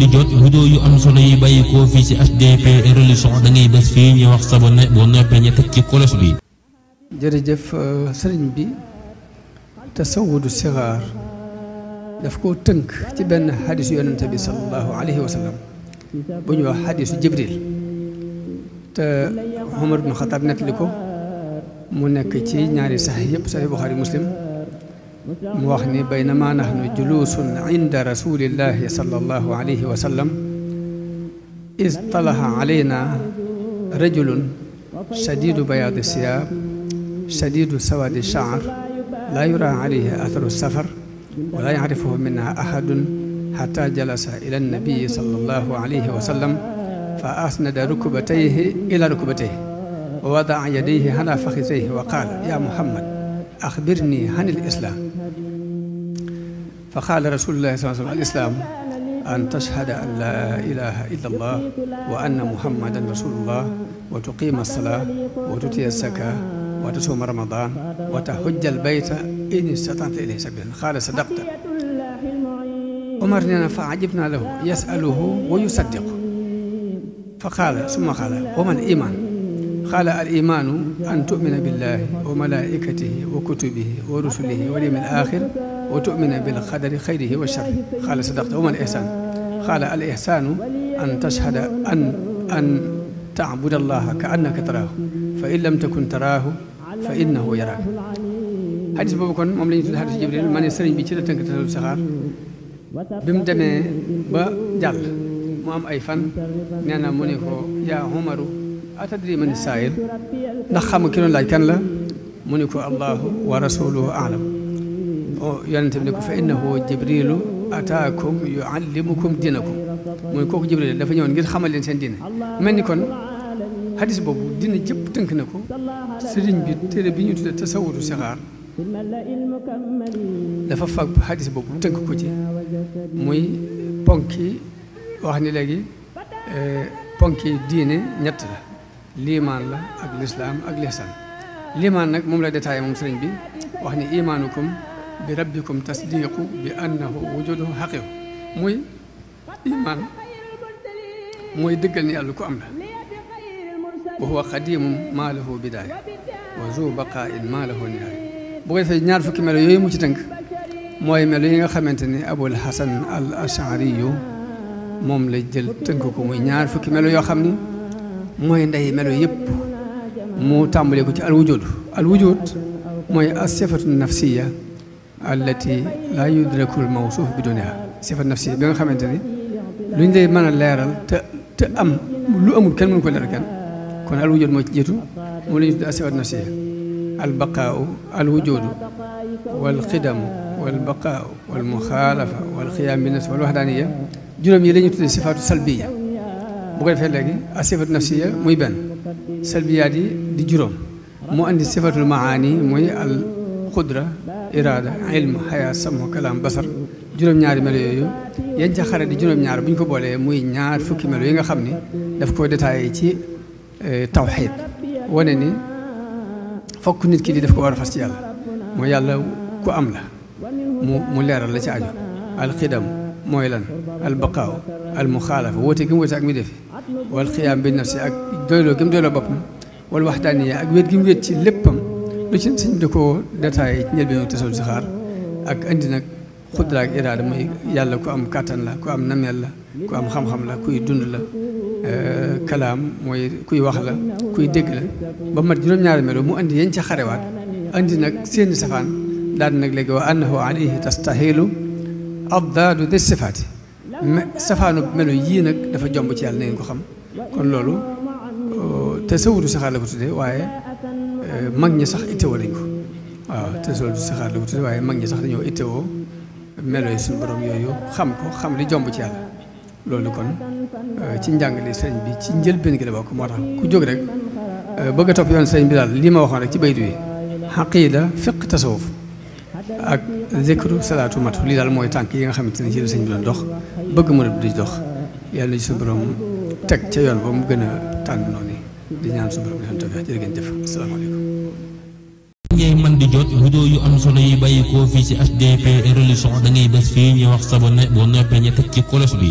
di jot vidéo yu am solo yi bàyyi ko fii ci HDP religion da ngay bés fii ñu wax sabone boo noppee ñu teg ci kolos bi. jërëjëf sëriñ bi tasawudu sigaar daf koo tënk ci benn xadisu yonente bi sallallahu alayhi wa sallam bu ñuy wax xadisu jibril te Umar ibn Xataab nettali ko mu nekk ci ñaari saxiix yëpp saxiix Buxaari Muslim mu wax ni baynama nahnu juluusun inda rasulillahi sallallahu alayhi wa sallam iz talaha alayna rajulun shadidu bayaadi siyaab shadidu sawaadi sha'r laa yuraa alayhi atharu safar wa laa yacrifuhu minna ahadun xataa jalasa ila annabiyi sallallahu alayhi wa sallam fa asnada rukbatayhi ila rukbatayhi wa wadaa yadayhi ala fakhidayhi wa qaala ya Muhammad axbirni an al-islaam fa qaala rasuulullaahi sallallaahu alayhi wa sallam al-islaamu an tashhada an laa ilaaha illallaah wa anna muhammadan rasuulullaah wa tuqiima as-salaata wa tu'tiya az-zakaata wa tasuuma ramadaan wa tahujja al-bayta in istata'ta ilayhi sabiilan qaala sadaqta. Umar nee na fa ajibnaa lahu yas'aluhu wa yusaddiqu fa qaala summa qaala wa mal iimaan qaala al iimaanu an tu'mina billahi wa malaa'ikatihi wa kutubihi wa rusulihi wal yawmil aaxir wa tu'mina bil qadari xayrihi wa sharrihi qaala sadaqta wa mal ihsaan qaala al ihsaanu an tashhada an ta'buda allaha ka annaka taraahu fa in lam takun taraahu fa innahu yaraak. xadis boobu kon moom la ñuy tudd xadis Jibril ma ne sëriñ bi ci la tënk tasawudu saxaar bi mu demee ba jàll mu am ay fan nee na mu ne ko yaa Umaru atadri man saa'il ndax xam nga ki doon laaj kan la mu ne ko allahu wa rasuluhu a'lam yonente bi ne ko fa innahu jibrilu ataakum yuallimukum dinakum mu ne kooku jibril dafa ñëwoon ngir xamal leen seen diine mel ni kon hadis boobu dina jëpp tënk na ko sëriñ bi téere bi ñu tudde tasawudu sixaar dafa fag hadis boobu tënk ko ci muy ponki wax ni léegi ponki diine ñett la liimaan la ak lislaam ak lihsaan liimaan nag moom la détaillé moom sëriñ bi wax ni imaanukum bi rabbikum tasdiqu bi annahu wujuduhu xaqiqu muy imaan mooy dëggal ni yàlla ku am la wa huwa qadimun maa lahu bidaaya wa zu baqaain maa lahu nihaaya bu ko defee ñaar fukki melo yooyu mu ci tënk mooy melo yi nga xamante ni abul hasan al ashariyu moom la jël tënk ko muy ñaar fukki melo yoo xam ni mooy ndey melo yëpp mu tàmbalee ko ci al wujud mooy as-sifatu nafsiya allati laa yudraku al mawsuuf bi duniha sifatu nafsiya bi nga xamante ni luñ lay mën a leeral te am lu amul kenn mënu ko leeral kenn kon al wujud moo ci jiitu moom la ñuy tuddee as-sifatu nafsiya al baqaau al wujudu wal qidamu wal baqaau wal muxaalafa wal qiyaam bi nafsi wal waxdaaniya juróom yi la ñuy tuddee sifaatu salbiya bu ko defee léegi ak sifatu nafsiya muy benn salbiyaat yi di juróom mu andi sifatul maani muy al qudra iraada ilm xayaa samu kalaam basar juróom-ñaari melo yooyu yan ca xare di juróom-ñaar bu ñu ko boolee muy ñaar fukki melo yi nga xam ni daf ko détaillé ci tawxiid wane ni fokk nit ki di def ko war a fas ci yàlla mooy yàlla ku am la mu leeral la ci aju alxidam mooy lan albaqaaw almuxaalafa woote gi mu woote ak mi defi wal xiyaam bi nafsi ak doyloo gi mu doyloo boppam wal waxdaaniya ak wéet gi mu wéet ci léppam lu ci sëñ da koo détaillé ci njëlbeenu tasawudu sixaar ak andi nag xudra ak iraada muy yàlla ku am kàttan la ku am nameel la ku am xam-xam la kuy dund la kalaam mooy kuy wax la kuy dégg la ba mat juróom-ñaari melo mu andi yéen ca xarewaat andi nag seeni safaan daal nag léegi wa annahu alayhi tastahilu addaadu des sifaati safaanu melo yii nag dafa jomb ci yàlla na ngeen ko xam kon loolu tasawudu sixaar la ko tuddee waaye mag ñi sax ittewoo nañ ko waaw tasawudu sixaar la ko tuddee waaye mag ñi sax dañoo ittewoo melo yi suñu borom yooyu xam ko xam li jomb ci yàlla loolu kon ci njàngale sëriñ bi ci njëlbéen gi la bokk moo tax ku jóg rek bëgg a topp yoon sëriñ bi daal lii ma waxoon rek ci baytu yi xaqiida fiq tasawuf ak zikru salaatu matu lii daal mooy tànk yi nga xamante ne ci la sëriñ bi doon dox bëgg murid di dox yàlla na ci suñu borom teg ca yoon ba mu gën a tànn noonu di ñaan suñu borom leen tawfeex jërë ngeen jëf asalaamaaleykum. ngay mën di jot vidéo yu am solo yi bàyyi koo fii ci HDP religion da ngay bés fii ñu wax sabone boo noppee ñu teg ci kolos bi.